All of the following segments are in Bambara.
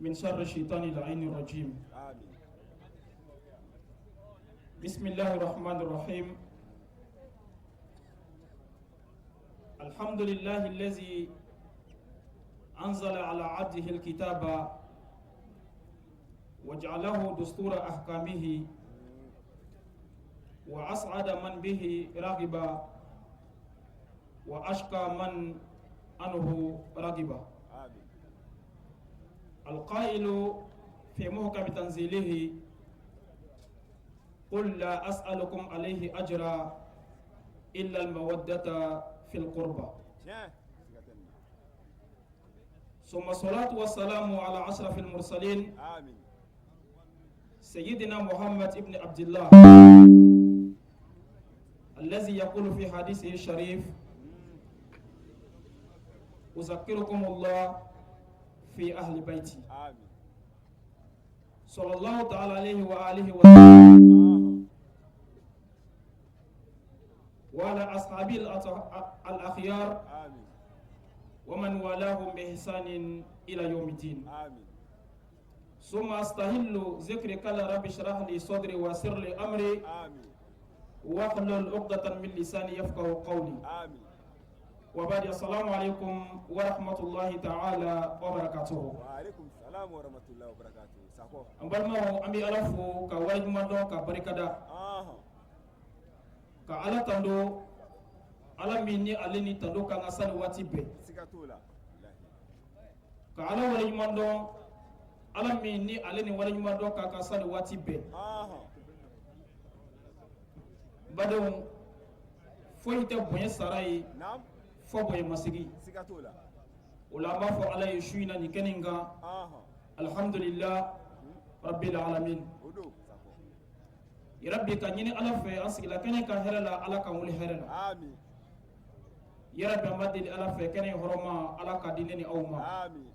من شر الشيطان اللعين الرجيم. آمين. بسم الله الرحمن الرحيم. الحمد لله الذي أنزل على عبده الكتاب وجعله دستور أحكامه، وأسعد من به رغب وأشقى من عنه رغب. آمين. القائل في محكم تنزيله: قل لا أسألكم عليه أجرا إلا المودة في القربى. Tiɲɛ, siga tɛ nin na. ثم الصلاة والسلام على أشرف المرسلين آمين. سيدنا محمد ابن عبد الله، الذي يقول في حديثه الشريف: أذكركم الله في أهل بيتي. آمين. صلى الله تعالى عليه وآله وسلم وعلى أصحابه الأخيار آمين. ومن والاهم بإحسان إلى يوم الدين. آمين. ثم أستهل ذكري قال: رب اشرح لي صدري ويسر لي أمري آمين. واحلل عقدة من لساني يفقه قولي. آمين. وبعد، السلام عليكم ورحمة الله تعالى وبركاته. وعليكم السلام ورحمة الله وبركاته. Sakɔ. An balimaw, an bɛ Ala fo ka waleɲuman dɔn ka barikada ka Ala tando, Ala min ni ale ni tando kan ka sani waati bɛɛ. Siga t'o la. Walahi. Ka Ala waleɲuman dɔn, Ala min ni ale ni waleɲuman dɔn ka ka sani waati bɛɛ. Badenw, foyi tɛ bonya sara ye fɔ bonya masigi. Siga t'o la. O la, an b'a fɔ Ala ye su in na nin kɛnɛ in kan: alhamdulillah rabbil alamin. O don, Sakɔ. Yarabi, ka ɲini Ala fɛ, an sigila kɛnɛ kan hɛrɛ la, Ala k'an wuli hɛrɛ la. آمين. Yarabi, an b'a deli Ala fɛ, kɛnɛ in hɔrɔma, Ala ka di ne ni aw ma. آمين.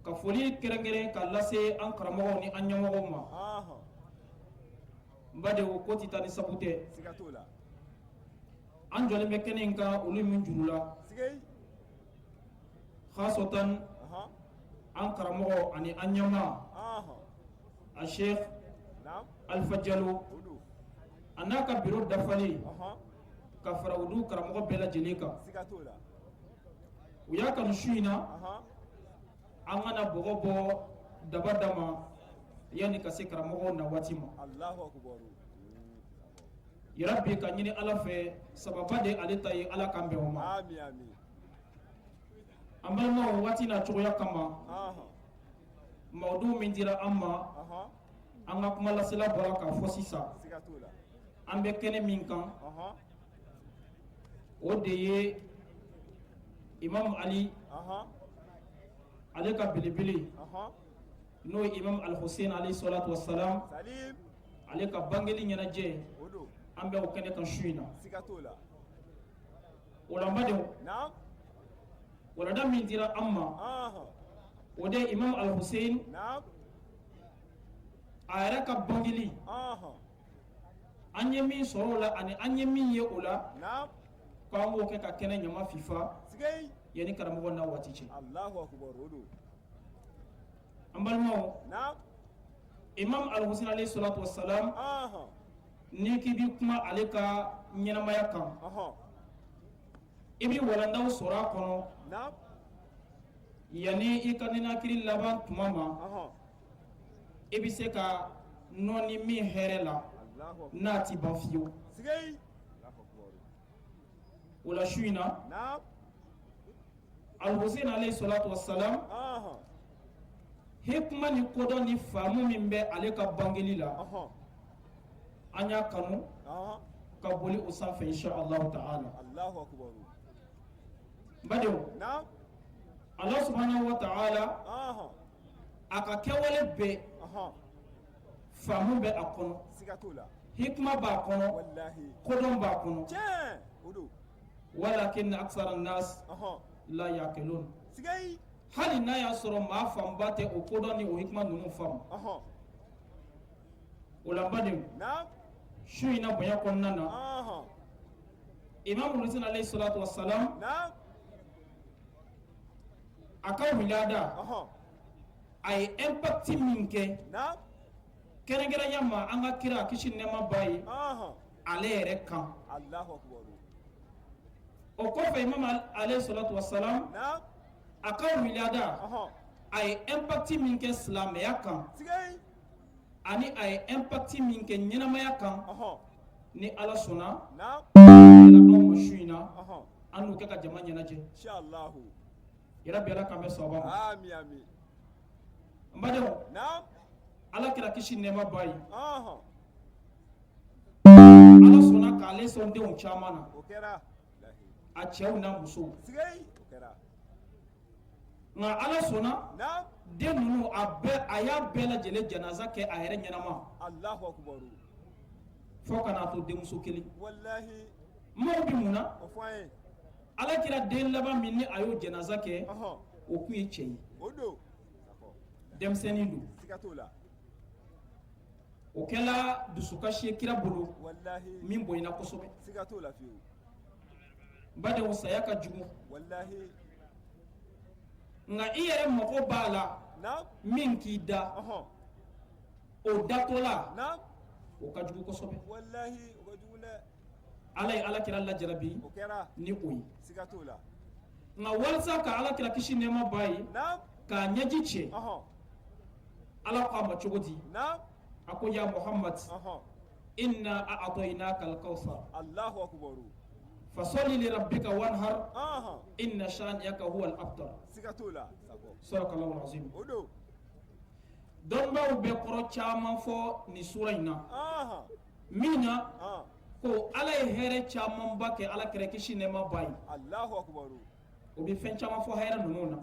Ka foli kɛrɛnkɛrɛn ka lase an karamɔgɔw ni an ɲɛmɔgɔw ma. N badenw, ko tɛ taa ni sabu tɛ. Siga t'o la. An jɔlen bɛ kɛnɛ in kan olu min juru la, Sigei. khasatan an karamɔgɔ ani an ɲɛmaa, a Sheikh Alpha Jalo, O don. a n'a ka bureau dafalen, ka fara olu karamɔgɔ bɛɛ lajɛlen kan. Siga t'o la. U y'a kanu su in na an kana bɔgɔ bɔ daba dama yanni ka se karamɔgɔw na waati ma. الله أكبر. Yarabi, ka ɲini Ala fɛ, sababa de ale ta ye, Ala k'an bɛn o ma. آمين آمين. An balimaw, waati n'a cogoya kama, mawudu min dira an ma, an ka kumalasela bɔra k'a fɔ sisan. Siga t'o la. An bɛ kɛnɛ min kan, o de ye Imam Ali, ale ka belebele, n'o ye Imam Al-Hussein alayhi salatu wassalam, Salim. ale ka bangeli ɲɛnajɛ. O don. An bɛ o kɛnɛ kan su in na. Siga t'o la. O la, n badenw, walada min dira an ma, o de ye Imam Al-Hussein, a yɛrɛ ka bangeli, an ye min sɔrɔ o la ani an ye min ye o la, k'an k'o kɛ ka kɛnɛ ɲama fifa Sigei. yanni karamɔgɔ n'a waati cɛ. الله أكبر. O don. An balimaw, Imam Al-Hussein alayhi salatu wassalam, n'i k'i bi kuma ale ka ɲɛnamaya kan, i bi walandaw sɔrɔ a kɔnɔ yanni i ka ninakili laban tuma ma, i bɛ se ka nɔɔni min hɛrɛ la, الله أكبر. n'a ti ban fiyewu. Sigei. الله أكبر. O la, su in na, Al-Hussein alayhi salatu wassalam, hikma ni kodɔn ni faamu min bɛ ale ka bangeli la, an y'a kanu ka boli o sanfɛ, insha Allah ta'ala. الله أكبر. N badenw, Allah subhanahu wa ta'ala, a ka kɛwale bɛɛ, faamu bɛ a kɔnɔ, Siga t'o la. hikma b'a kɔnɔ, Walahi. kodɔn b'a kɔnɔ. Tiɲɛ. O don. Walakin aksara nas la yaqilun. Sigei. Hali n'a y'a sɔrɔ maa fanba tɛ o kodɔn ni o hikma ninnu faamu. O la, n badenw, su in na, bonya kɔnɔna na, Imam Hussein alayhi salatu wassalam, a ka wilada A ye impact min kɛ, kɛrɛnkɛrɛnya ma an ka kira, kisi nɛɛma b'a ye, ale yɛrɛ kan. O kɔfɛ, imam alayhi salatu wasalam, a ka wilada, a ye impact min kɛ silamɛya kan ani a ye impact min kɛ ɲɛnamaya kan, ni Ala sɔnna anw ma, su in na an n'o kɛ ka jama ɲɛnajɛ. Yarabi, Ala k'an bɛn sawaba ma. N badenw, Ala kira, kisi nɛɛma b'a ye, Ala sɔnna k'ale sɔn denw caman na, a cɛw n'a musow. Nka Ala sɔnna, den ninnu, a bɛɛ, a y'a bɛɛ lajɛlen janaza kɛ a yɛrɛ ɲɛnama, fo ka n'a to denmuso kelen. Maaw bi mun na? Ala kira den laban min ni a y'o janaza kɛ, o kun ye cɛ ye, denmisɛnnin don. O kɛla dusukasi ye kira bolo min bonyana kosɛbɛ. Badenw, saya ka jugu, nka i yɛrɛ mago b'a la min k'i da, o datɔla, o ka jugu kosɛbɛ. Ala ye Ala kira lajarabi ni o ye. Nka walasa ka Ala kira, kisi nɛɛma b'a ye, k'a ɲɛji cɛ, Ala ko a ma cogo di? A ko: ya Muhammad, inna a'tainaka al-kawthar, fasalli li rabbika wanhar, inna shani'aka huwa al-abtar. Sadakallahu al-azim. Dɔnbaaw bɛ kɔrɔ caman fɔ nin sura in na min na ko Ala ye hɛrɛ camanba kɛ Ala kira, kisi nɛɛma b'a ye. O bɛ fɛn caman fɔ hɛrɛ ninnu na.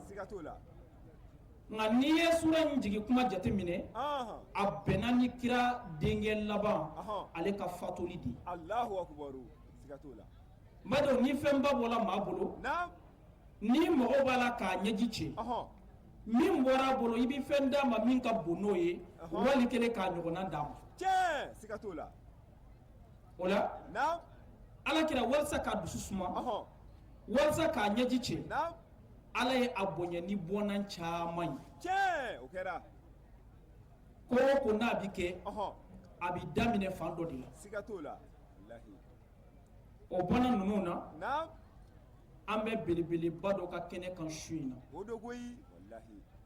Nka n'i ye sura in jigin kuma jate minɛ, a bɛnna ni kira denkɛ laban ale ka fatuli de ye. N b'a dɔn, ni fɛnba bɔra maa bolo, ni mɔgɔ b'a la k'a ɲɛji cɛ, min bɔra a bolo, i bɛ fɛn d'a ma min ka bon n'o ye, wali kelen k'a ɲɔgɔnna d'a ma. O la, Ala kira, walasa k'a dusu suma, walasa k'a ɲɛji cɛ, Ala ye a bonya ni bɔnna caman ye. Ko o ko n'a bɛ kɛ, a bɛ daminɛ fan dɔ de la. O bɔnna ninnu na, an bɛ belebeleba dɔ ka kɛnɛ kan su in na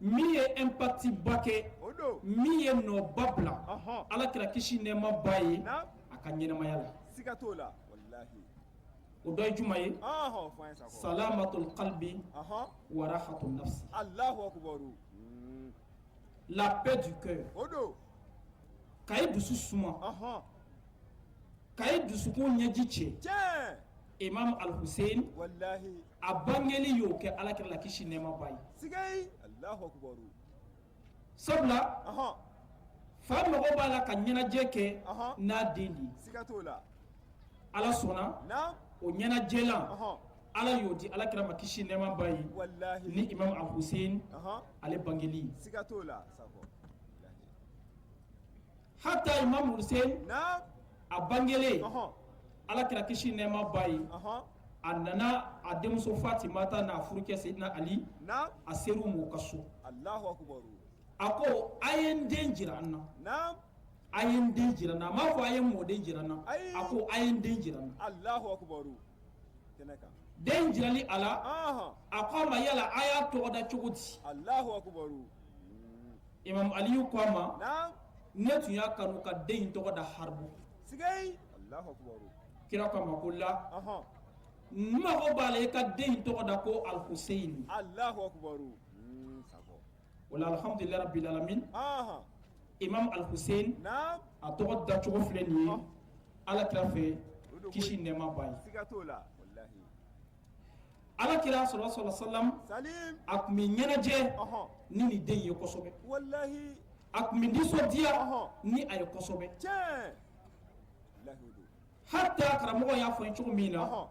min ye impact ba kɛ, min ye nɔba bila Ala kira, kisi nɛɛma b'a ye, a ka ɲɛnamaya la. O dɔ ye juma ye? Salamatul qalbi wa rahatun nafsi, la paix du cœur, ka i dusu suma, ka i dusukun ɲɛji cɛ. Imam Al-Hussein, a bangeli y'o kɛ Ala kira la, kisi nɛɛma b'a ye. Sabula fa mago b'a la ka ɲɛnajɛ kɛ n'a den de ye. Ala sɔnna, o ɲɛnajɛlan, Ala y'o di Ala kira ma, kisi nɛɛma b'a ye, ni Imam Al-Hussein ale bangeli ye. Hata Imam Hussein a bangelen, Ala kira, kisi nɛɛma b'a ye, a nana a denmuso Fatimata n'a furukɛ Seydina Ali, a ser'u ma u ka so. A ko: a ye n den jira n na, a ye n den jira n na. A m'a fɔ a ye n mɔden jira n na. A ko: a ye n den jira n na. Den jirali a la, a ko a ma: yala a y'a tɔgɔ da cogo di? Imam Aliyu ko a ma: ne tun y'a kanu ka den in tɔgɔ da Haribu. Kira ko a ma ko la, n mago b'a la i ka den in tɔgɔ da ko Al-Hussein. O la, alhamdulilayi rabbil alamin, Imam Al-Hussein a tɔgɔ dacogo filɛ nin ye Ala kira fɛ, kisi nɛɛma b'a ye. Ala kira sɔrɔ sɔrɔ salam, a tun bɛ ɲɛnajɛ ni nin den ye kosɛbɛ, a tun bɛ nisɔndiya ni a ye kosɛbɛ. Hata karamɔgɔ y'a fɔ n ye cogo min na,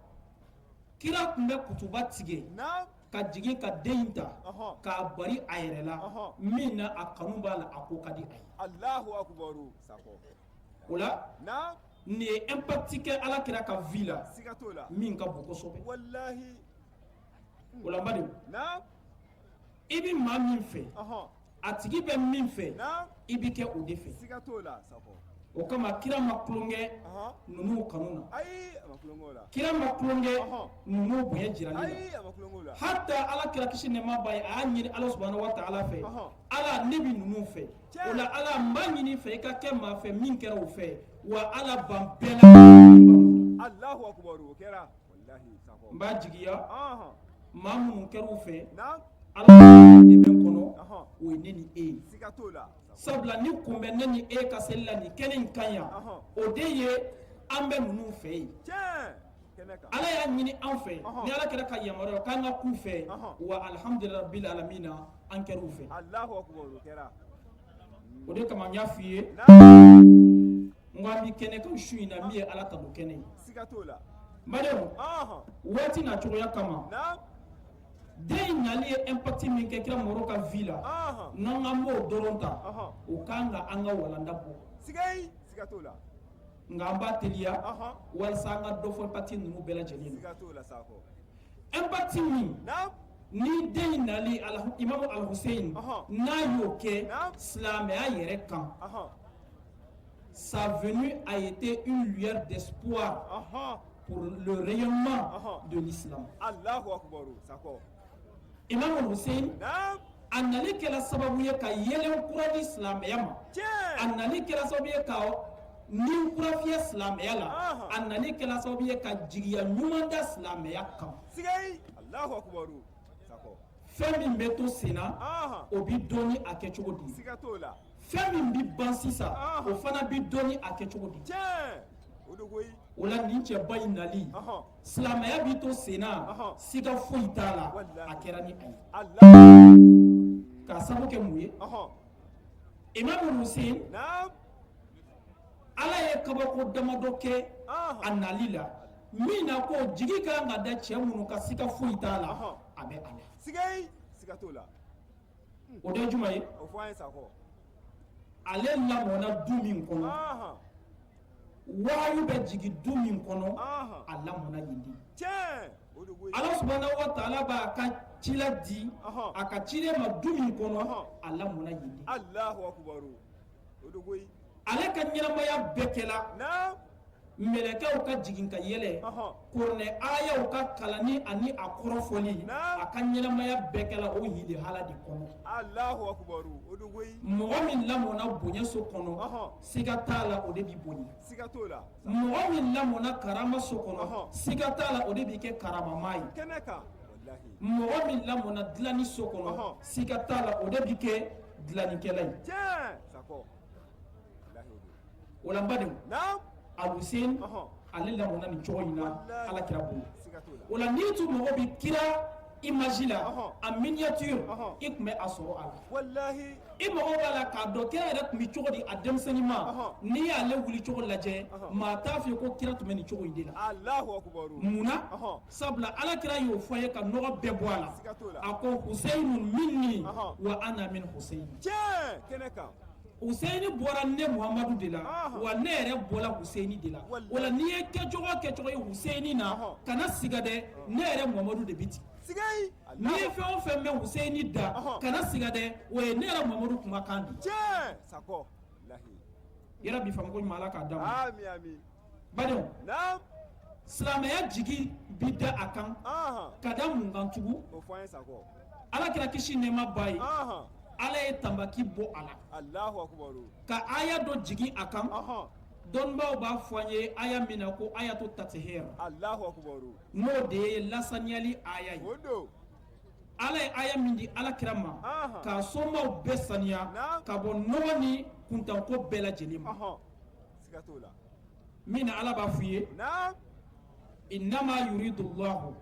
kira tun bɛ kutuba tigɛ ka jigin ka den in ta k'a bari a yɛrɛ la min na, a kanu b'a la, a ko ka di a ye. O la, nin ye impact kɛ Ala kira ka vie la min ka bon kosɛbɛ. O la, n badenw, i bɛ maa min fɛ, A tigi bɛ min fɛ, i bɛ kɛ o de fɛ. Siga t'o la, Sakɔ. O kama kira ma tulonkɛ ninnu kanu na. Ayi, a ma tulonkɛ o la. Kira ma tulonkɛ ninnu bonya jirali la. Ayi, a ma tulonkɛ o la. Hata ala kira, kisi nɛɛma b'a ye, a y'a ɲini Ala subahana wa taala fɛ: Ala, ne bɛ ninnu fɛ, o la Ala, n b'a ɲini fɛ i ka kɛ maa fɛ min kɛra o fɛ, wa Ala, ban bɛɛ la. Alahu akubaru, o kɛra walahi, Sakɔ. N b'a jigiya, maa minnu kɛra u fɛ Ala dɛmɛ kɔnɔ, o ye ne ni e ye. Siga t'o la. Sabula ni kun bɛ ne ni e ka seli la nin kɛnɛ in kan yan, o de ye an bɛ ninnu fɛ yen. Ala y'a ɲini an fɛ ni ala kɛra ka yamaruya k'an ka k'u fɛ, wa alhamdulilahi rabbil alamina, an kɛra u fɛ. Alahu akubaru, o kɛra. O de kama n y'a f'i ye n ko an bɛ kɛnɛ kan su in na min ye Ala tanu kɛnɛ ye. Siga t'o la. N badenw, waati n'a cogoya kama, den in nali ye impact min kɛ kira Mamadu ka vie la, n'an k'an b'o dɔrɔn ta, o kan ka an ka walanda bɔ. Siga siga t'o la. Nka an b'a teliya walasa an ka dɔ fɔ impact ninnu bɛɛ lajɛlen na. Siga t'o la, Sakɔ. Impact min ni den in nali, Imamu Al-Hussein, n'a y'o kɛ silamɛya yɛrɛ kan, sa venue a été une lueur d'espoir pour le rayonnement de l'islam. Allahu akbar, Sakɔ. Imam Hussein, a nali kɛra sababu ye ka yɛlɛn kura di silamɛya ma. A nali kɛra sababu ye ka ni kura fiyɛ silamɛya la. A nali kɛra sababu ye ka jigiya ɲuman da silamɛya kan. Sigai, Allahu akbar, Sakɔ. Fɛn min bɛ to sen na, o bi dɔn ni a kɛcogo di. Siga t'o la. Fɛn min bi ban sisan, o fana bi dɔn ni a kɛcogo di. Tiɲɛ, o de koyi. O la nin cɛba in nali, silamɛya bi to sen na, siga foyi t'a la. A kɛra ni a ye k'a sabu kɛ mun ye? Imam Hussein, Ala ye kabako damadɔ kɛ a nali la min na ko jigi kan ka da cɛ minnu ka, siga foyi t'a la, a bɛ a la. Sigai, siga t'o la. O de ye jumɛn ye? O fɔ an ye, Sakɔ. Ale lamɔna du min kɔnɔ, wahayu bɛ jigin du min kɔnɔ, a lamɔna yen de. Tiɲɛ, o de koyi. Ala subahana wa taala b'a ka cila di a ka ciden ma du min kɔnɔ, a lamɔna yen de. Allahu akbar, o de koyi. Ale ka ɲɛnamaya bɛɛ kɛla mɛlɛkɛw ka jigin ka yɛlɛ, kuranɛ ayaw ka kalanni ani a kɔrɔfɔli. A ka ɲɛnamaya bɛɛ kɛla o hilihala de kɔnɔ. Allahu akbar, o de koyi. Mɔgɔ min lamɔna bonya so kɔnɔ, siga t'a la, o de b'i bonya. Siga t'o la. Mɔgɔ min lamɔna karama so kɔnɔ, siga t'a la, o de b'i kɛ karamama ye. Kɛnɛ kan, walahi. Mɔgɔ min lamɔna dilanni so kɔnɔ, siga t'a la, o de b'i kɛ dilannikɛla ye. Tiɲɛ, Sakɔ, walahi, o don. O la n badenw, Al-Hussein, ale lamɔna nin cogo in na ala kira bolo. Siga t'o la. O la n'i tun mago bɛ kira image la en miniature, i tun bɛ a sɔrɔ a la. Walahi. I mago b'a la k'a dɔn kira yɛrɛ tun bɛ cogo di a denmisɛnnin ma, n'i y'ale wuli cogo lajɛ, maa t'a f'i ye ko kira tun bɛ nin cogo in de la. Allahu akbar. Munna? Sabula ala kira y'o fɔ a ye ka nɔgɔ bɛɛ bɔ a la. Siga t'o la. A ko: Huseyinu minni wa ana min Huseyini. Tiɲɛ, kɛnɛ kan. Huseyini bɔra ne Muhamadu de la, wa ne yɛrɛ bɔra Huseyini de la. O la n'i ye kɛcogo o kɛcogo ye Huseyini na, kana siga dɛ, ne yɛrɛ Muhamadu de bi ten. Sigai. N'i ye fɛn o fɛn mɛn Huseyini da, kana siga dɛ, o ye ne yɛrɛ Muhamadu kumakan de ye. Tiɲɛ, Sakɔ, walahi. Yɛrɛ bi faamu ko ɲuman, Ala k'a d'a ma. Ami, ami. Badenw, silamɛya jigi bi da a kan ka da mun kan tugun? O fɔ an ye, Sakɔ. Ala kira, kisi nɛɛma b'a ye, Ala ye tanbaki bɔ a la Allahu akbar. ka aya dɔ jigin a kan. Dɔnnibaw b'a fɔ an ye aya min na ko ayatu tatihir. Allahu akbar. N'o de ye lasaniyali aya ye. O don. Ala ye aya min di ala kira ma k'a somaw bɛɛ saniya ka bɔ nɔgɔ ni kuntanko bɛɛ lajɛlen ma. Siga t'o la. Min na Ala b'a f'i ye: innama yuridu llahu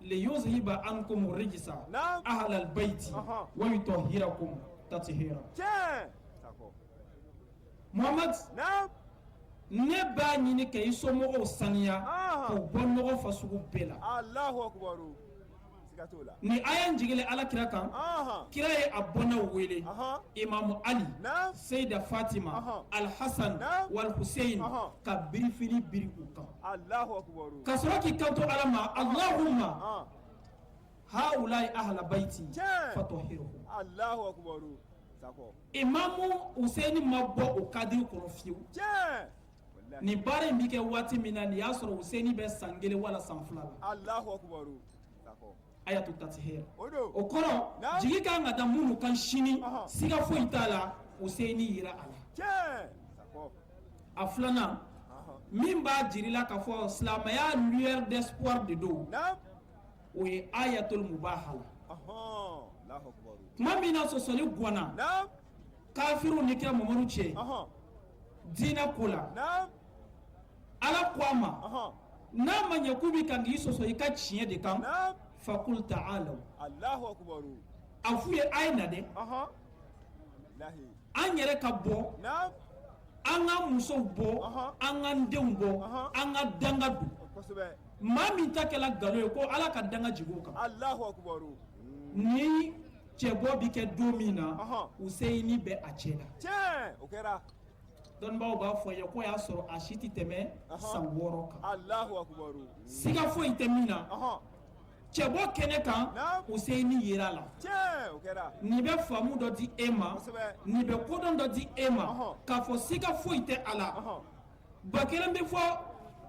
liyuzhiba ankum rijsa ahlal bayti wa yutahhirakum tathira. Tiɲɛ, Sakɔ. Muhammad, ne b'a ɲini ka i somɔgɔw saniya k'u bɔ nɔgɔ fasugu bɛɛ la. Allahu akbar, siga t'o la. Ni aya in jigilen ala kira kan, kira ye a bɔnnaw wele: Imamu Ali, Seyida Fatima, Alhasan wal Hussein, ka birifini biri u kan Allahu akbar. ka sɔrɔ k'i kanto Ala ma: Allahumma haulai ahla baiti fatahhirhum. Allahu akbar. Imamu Hussein ma bɔ o cadre kɔnɔ fiyewu. Nin baara in bɛ kɛ waati min na, nin y'a sɔrɔ Hussein bɛ san 1 wala san 2 la. Alahu akibaru. Ayatu tatihir, o kɔrɔ jigi kan ka da minnu kan sini, siga foyi t'a la, Hussein yera a la. A filanan min b'a jira la k'a fɔ silamɛya lueur d'espoir de don, o ye ayatul mubahala. Tuma min na sɔsɔli ganna kafiriw ni kira Mamadu cɛ diinɛ ko la, Ala ko a ma, n'a ma ɲɛ k'u bɛ kan k'i sɔsɔ i ka tiɲɛ de kan, fakul taalaw, a f'u ye a ye na dɛ, an yɛrɛ ka bɔ, an ka musow bɔ, an ka denw bɔ, an ka danga don. Maa min ta kɛla nkalon ye, ko Ala ka danga jigin o kan. Ni cɛbɔ bɛ kɛ don min na, Useyini bɛ a cɛ la. Dɔnnibaaw b'a fɔ ye ko y'a sɔrɔ a si tɛ tɛmɛ san 6 kan. Siga foyi tɛ min na, cɛbɔ kɛnɛ kan, Useyini yera a la. Nin bɛ faamu dɔ di e ma, nin bɛ kodɔn dɔ di e ma, k'a fɔ siga foyi tɛ a la. Ba kelen bɛ fɔ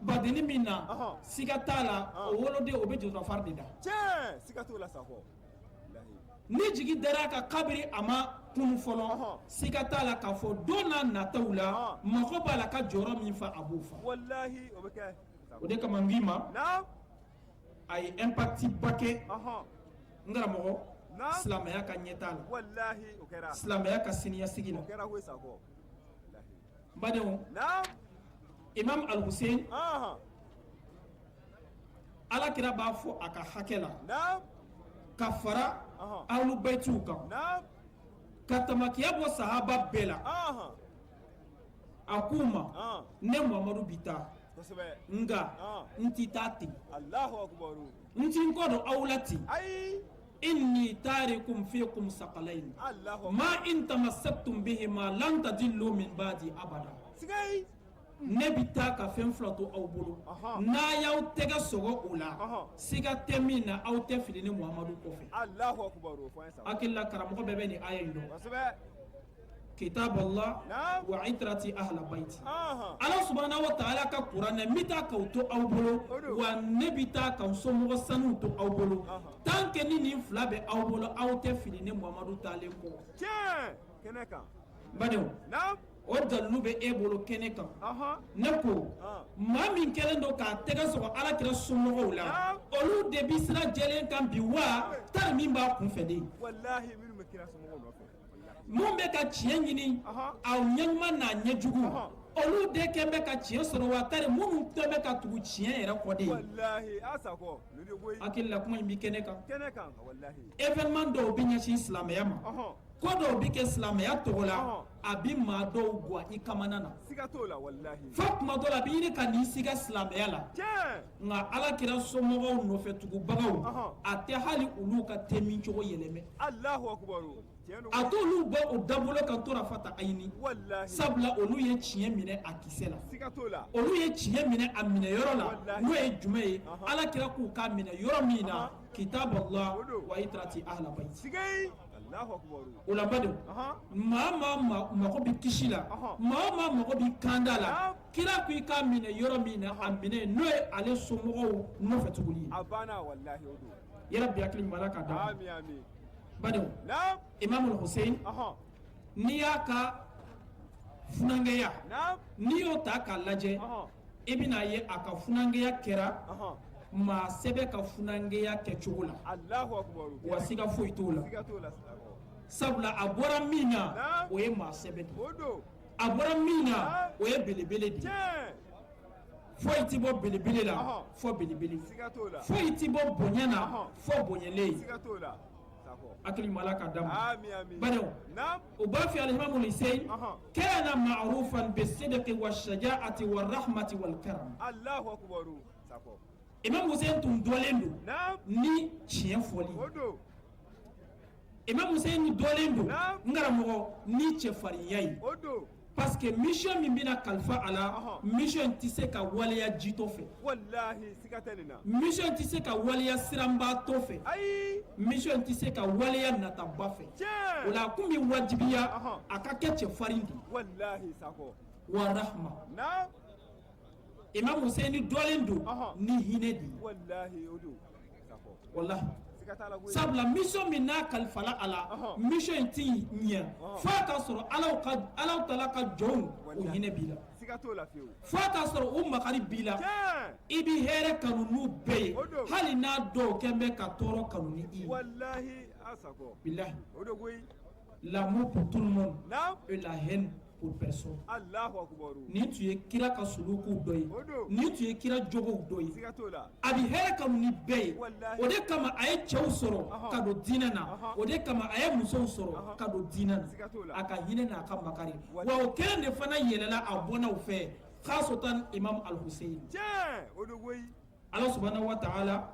badennin min na, siga t'a la, o woloden o bɛ jɔfari de da. Ni jigi dara a kan kabiri a ma kunun fɔlɔ, siga t'a la k'a fɔ don n'a nataw la, mako b'a la ka jɔyɔrɔ min fa, a b'o fa. O de kama n k'i ma, a ye impact ba kɛ, n karamɔgɔ, silamɛya ka ɲɛtaa la, silamɛya ka siniɲɛsigi la. N badenw, Imam Al-Hussein, Ala kira b'a fɔ a ka hakɛ la ka fara alu bayitiw kan, ka tamakiya bɔ sahaba bɛɛ la. A k'u ma, ne Muhamadu bi taa, nka n ti taa ten, n ti n kɔ don aw la ten. Inni tarikum fikum sakalayini ma in tamassaktum bihima lan tadillu min ba'di abada. Ne bɛ taa ka fɛn fila to aw bolo, n'a y'aw tɛgɛ sɔgɔ o la, siga tɛ min na, aw tɛ fili ne Muhamadu kɔfɛ. Hakili la karamɔgɔ bɛɛ bɛ nin aya in dɔn, kitab Allah wa itrati ahla baiti. Ala subahana wa taala ka kuranɛ, n bɛ taa k'o to aw bolo, wa ne bɛ taa ka n somɔgɔ sanuw to aw bolo. Tant que ni nin fila bɛ aw bolo, aw tɛ fili ne Muhamadu taalen kɔ. Kɛnɛ kan, badenw, o dalilu bɛ e bolo kɛnɛ kan. Ne ko maa min kɛlen don k'a tɛgɛ sɔgɔ Ala kira somɔgɔw la, olu de bɛ sira jɛlen kan bi wa tari min b'a kunfɛ de, mun bɛ ka tiɲɛ ɲini a ɲɛ ɲuman n'a ɲɛ jugu, olu de kɛn bɛ ka tiɲɛ sɔrɔ wa tari minnu tɛ bɛ ka tugu tiɲɛ yɛrɛ kɔ de ye. Hakili la kuma in bɛ kɛnɛ kan. Événement dɔw bɛ ɲɛsin silamɛya ma, ko dɔw bɛ kɛ silamɛya tɔgɔ la, a bɛ maa dɔw gwan i kamana na, fo tuma dɔ la a bɛ ɲini ka n'i siga silamɛya la. Nka Ala kira somɔgɔw nɔfɛ tugubagaw, a tɛ hali olu ka te min cogo yɛlɛmɛ, a t'olu bɔ o dabolo kan tarafata ayini, sabula olu ye tiɲɛ minɛ a kisɛ la, olu ye tiɲɛ minɛ a minɛ yɔrɔ la. N'o ye jumɛn ye? Ala kira k'u k'a minɛ yɔrɔ min na, kitab Allah wa itrati ahla baiti. O la badenw, maa maa mako bɛ kisi la, maa o maa mako bɛ kanda la, kira ko i k'a minɛ yɔrɔ min na, a minɛ n'o ye ale somɔgɔw nɔfɛ tuguli ye. Yarabi, hakili ɲuman, Ala k'a d'an ma. Badenw, Imam Hussein, n'i y'a ka funankɛya, n'i y'o ta k'a lajɛ, i bɛna ye a ka funankɛya kɛra maa sɛbɛ ka funankɛya kɛcogo la, wa siga foyi t'o la, sabula a bɔra min na, o ye maa sɛbɛ de ye. A bɔra min na, o ye belebele de ye. Foyi ti bɔ belebele la fɔ belebele, foyi ti bɔ bonya na fɔ bonyalen. Hakili ɲuman, Ala k'a d'an ma. Badenw, u b'a fɔ alimamu Hussein kana ma'rufan bisidqi wa shaja'ati wa rahmati wal karam. Imam Hussein tun dɔnlen don ni tiɲɛ fɔli. Imam Hussein dɔnlen don, n karamɔgɔ, ni cɛfarinya ye. Parce que mission min bɛna kalifa a la, mission tɛ se ka waleya jitɔ fɛ. Walahi, siga tɛ nin na. Mission tɛ se ka waleya siranbaatɔ fɛ. Ayi. Mission tɛ se ka waleya nataba fɛ. O la, a kun bɛ wajibiya a ka kɛ cɛfarin de ye. Walahi, Sakɔ. Wa rahma. Naam. Imam Hussein dɔlen don ni hinɛ de ye. Walahi, o don, Sakɔ. Walahi. Siga t'a la koyi. Sabula mission min n'a kalifala a la, mission in ti ɲɛ f'a ka sɔrɔ Alaw tala ka jɔnw o hinɛ b'i la. Siga t'o la fiyewu. F'a ka sɔrɔ o makari b'i la. I bɛ hɛrɛ kanu n'u bɛɛ ye, hali n'a dɔw kɛn bɛ ka tɔɔrɔ kanu ni i ye. Walahi, a Sakɔ. Bilahi. O don koyi. L'amour pour tout le monde Naam. et la haine pour personne. Allahu akubaru. Nin tun ye kira ka sulukuw dɔ ye. O don. Nin tun ye kira jogow dɔ ye. Siga t'o la. A bɛ hɛrɛ kanu ni bɛɛ ye. Walahi. O de kama a ye cɛw sɔrɔ ka don diinɛ na. O de kama a ye musow sɔrɔ ka don diinɛ na. Siga t'o la. A ka hinɛ n'a ka makari, wa o kelen de fana yɛlɛla a bɔnnaw fɛ, khasatan Imam Al-Hussein. Tiɲɛ, o don koyi. Ala subhanahu wa ta'ala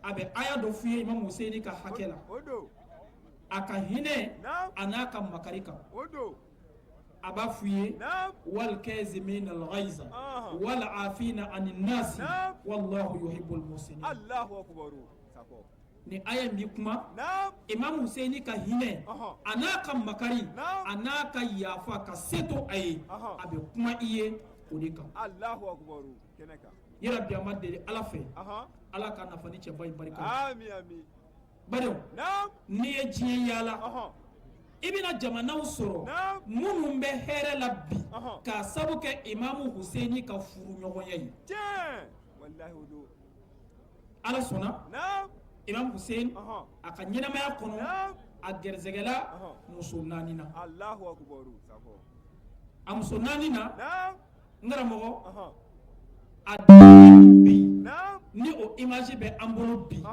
a bɛ aya dɔ f'u ye Imam Hussein ka hakɛ la, O don. a ka hinɛ Naam. a n'a ka makari kan. O don. A b'a f'u ye: Naam. wal kazimina al ghaiza wal afina anin nasi Naam. wallahu yuhibbul muhsinin. Allahu akubaru, Sakɔ. Ni aya in bi kuma Naam. Imam Hussein ka hinɛ a n'a ka makari Naam. a n'a ka yafa ka se to a ye, a bɛ kuma i ye o de kan. Allahu akubaru, kɛnɛ kan. Yarabi, an b'a deli Ala fɛ, Ala ka nafa ni cɛba in barika ye. Ami, ami. Badenw, Naam. n'i ye diɲɛ yaala, i bɛna jamanaw sɔrɔ Naam. minnu bɛ hɛrɛ la bi k'a sabu kɛ Imamu Hussein ka furuɲɔgɔnya ye. Tiɲɛ, walahi, o don. Ala sɔnna, Naam. Imam Hussein, a ka ɲɛnamaya kɔnɔ, Naam. a gɛrɛsɛgɛla muso naani na. Allahu akubaru, Sakɔ. A muso naani na, Naam. n karamɔgɔ, a bi Naam. ni o image bɛ an bolo bi,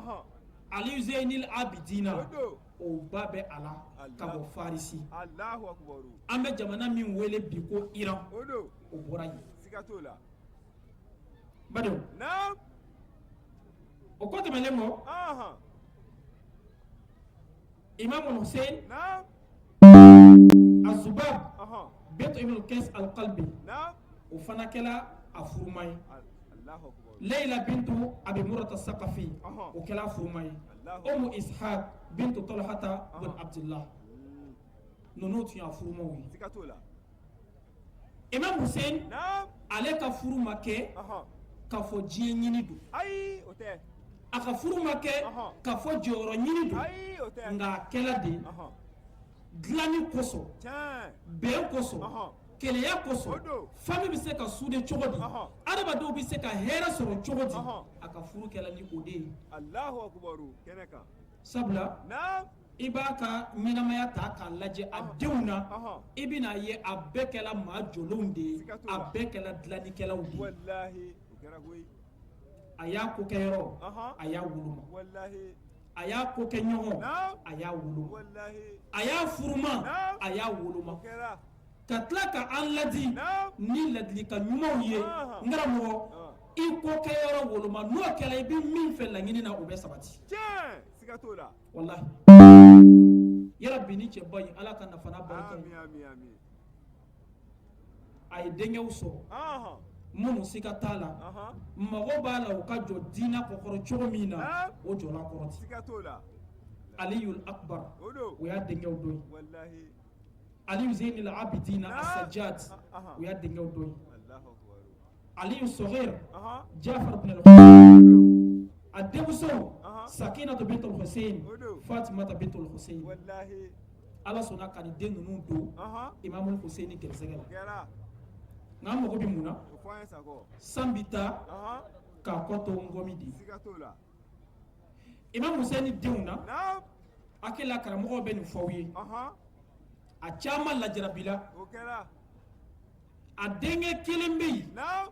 Ali Zeynil Abidina, O don. o ba bɛ a la ka bɔ Farisi. Allahu akubaru. An bɛ jamana min wele bi ko Iran, O don. o bɔra yen. Siga t'o la. Badenw, Naam. o kɔ tɛmɛnen kɔ, Imam Hussein, Naam. Azubab Bint Ibn Qais al-Qalbi, Naam. o fana kɛla a furuma ye. Allahu akubaru. Leila bintu Abi Murata Saqafi, o kɛla a furuma ye. Allahu. Umu Ishaq bintu Talhata bin Abdullah, ninnu tun y'a furumaw ye. Siga t'o la. Imam Hussein, Naam. ale ka furu ma kɛ k'a fɔ diɲɛ ɲini don. Ayi, o tɛ. A ka furu ma kɛ k'a fɔ jɔyɔrɔ ɲini don. Ayi, o tɛ. Nka a kɛla de dilanni kosɔn, bɛn kosɔn, keleya O kosɔn, don. famille bɛ se ka souder cogo di, adamadenw bɛ se ka hɛrɛ sɔrɔ cogo di. A ka furu kɛla ni o de ye. Allahu akubaru, kɛnɛ kan. Sabula Naam. i b'a ka ɲɛnamaya ta k'a lajɛ a denw na, i bɛna ye a bɛɛ kɛla maa jɔlenw de ye, Siga t'o a la. bɛɛ kɛla dilannikɛlaw de ye. Walahi, o kɛra koyi. A y'a ko kɛ yɔrɔ, a y'a woloma. Walahi. A y'a ko kɛ ɲɔgɔn, Naam. a y'a woloma. Walahi. A y'a furuma, Naam. a y'a woloma. O kɛra. Ka tila ka an ladi Naam. ni ladilikan ɲumanw ye. N karamɔgɔ, i ko kɛ yɔrɔ woloma, n'o kɛra, i bɛ min fɛ laɲini na, o bɛ sabati. Tiɲɛ, siga t'o la. Walahi, yarabi, ni cɛba in, Ala ka nafa n'a barika ye. Ami, ami, ami. A ye denkɛw sɔrɔ minnu siga t'a la, mago b'a la u ka jɔ diinɛ kɔkɔrɔ cogo min na, Naam. o jɔla kɔrɔ ten. Siga t'o la. Aliyul Akbar, O don. o y'a denkɛw dɔ ye. Walahi. Aliyu Zeynil Abidina Naam. Asajad, o y'a denkɛw dɔ ye. Allahu akubaru. Aliyu Sɔgir, Jafar bin al, a denmusow, Sakinatu bintul Hussein, O don. Fatimata bintul Hussein. Walahi. Ala sɔnna ka nin den ninnu don Imamul Hussein gɛrɛsɛgɛ la. O kɛra. Nka an mago bɛ mun na? O fɔ an ye, Sakɔ. San bi taa k'a kɔ to ngɔmi de ye. Siga t'o la. Imam Hussein denw na, Naam. hakili la karamɔgɔw bɛ nin fɔ aw ye, a caman lajarabi la. O kɛra. A denkɛ kelen bɛ yen, Naam.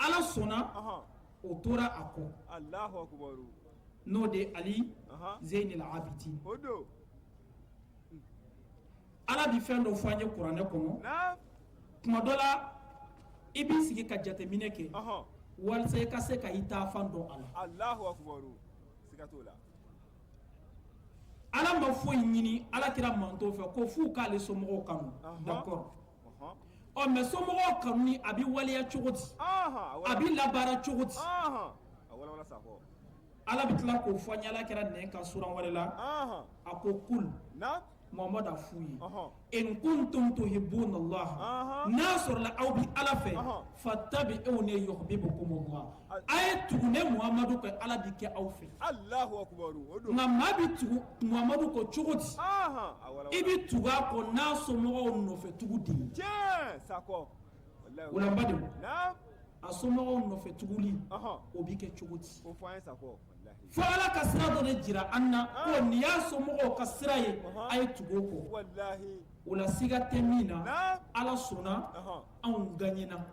Ala sɔnna, o tora a kɔ, Allahu akubaru. N'o de ye Ali Zeynil Abidin. O don. Ala bi fɛn dɔ fɔ an ye kuranɛ kɔnɔ. Naam. Tuma dɔ la, i b'i sigi ka jateminɛ kɛ walasa i ka se ka i taafan dɔn a la. Allahu akubaru, siga t'o la. Ala ma foyi ɲini Ala kira mantɔn fɛ ko f'u k'ale somɔgɔw kanu. D'accord. Ɔ, mais somɔgɔw kanuni, a bɛ waleya cogo di? A bɛ labaara cogo di? A walawala, Sakɔ. Ala bɛ tila k'o fɔ an ye. Ala kɛra nɛn kan suran wɛrɛ la. A ko: kul, Muhamadu, a f'u ye: in kuntum tuhibbuna Allah, n'a sɔrɔla aw bi Ala fɛ, fattabi'uni yuhbibkum Allah, a ye tugu ne Muhamadu kɔ, Ala bi kɛ aw fɛ. Allahu akubaru, o don. Nka maa bi tugu Muhamadu kɔ cogo di? A walawala. I bi tugu a kɔ n'a somɔgɔw nɔfɛ tugu de ye. Tiɲɛ, Sakɔ, walahi. O la, n badenw, a somɔgɔw nɔfɛ tuguli, o bi kɛ cogo di? O fɔ an ye, Sakɔ, walahi. Fo Ala ka sira dɔ de jira an na ko nin y'a somɔgɔw ka sira ye, a ye tugu o kɔ. O la, siga tɛ min na, Ala sɔnna, anw gagnena.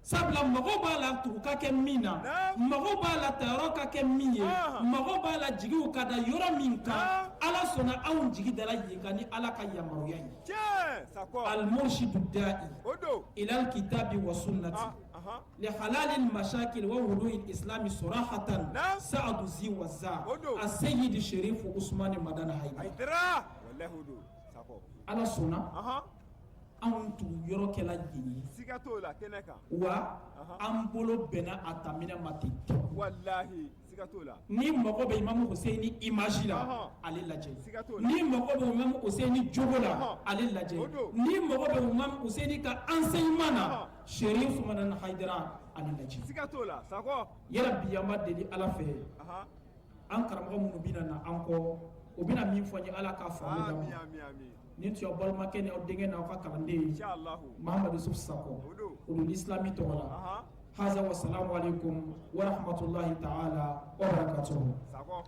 Sabula mago b'a la tugu ka kɛ min na, mago b'a la tayɔrɔ ka kɛ min ye, mago b'a la jigiw ka da yɔrɔ min kan, Ala sɔnna, anw jigi dara yen kan ni Ala ka yamaruya ye. Tiɲɛ, Sakɔ. Al-murshidu da'i O don. ila al-kitabi wa sunnati لحلال المشاكل ووضوح الإسلام صراحة، سعد زي وزا، السيد الشريف عثمان مدن حيدر. Hayidara, walahi, o don, Sakɔ. Ala sɔnna, anw tugu yɔrɔ kɛla yen ye. Siga t'o la, kɛnɛ kan. Wa an bolo bɛnna a taminɛ ma ten tɔ. Walahi, siga t'o la. Ni mago bɛ Imamu Husseini image la, ale lajɛ. Siga t'o la. Ni mago bɛ Imamu Husseini jogo la, ale lajɛ. O don. Ni mago bɛ Imamu Husseini ka enseignement na, Chérif Madani Haidara, ale lajɛ. Siga t'o la, Sakɔ. Yala bi, an b'a deli Ala fɛ, an karamɔgɔ minnu bɛna na an kɔ, o bɛna min fɔ n ye, Ala k'a faamu d'an Ami. ma. Ami, ami. Nin tun y'aw balimakɛ ni aw denkɛ n'aw ka kalanden ye, Inshallah. Mahamadu Yusuf Sakɔ, O don. Olu islami tɔgɔ la. Haza wa salamu alaikum wa rahmatullahi ta'ala wa barakatuhu. Sakɔ.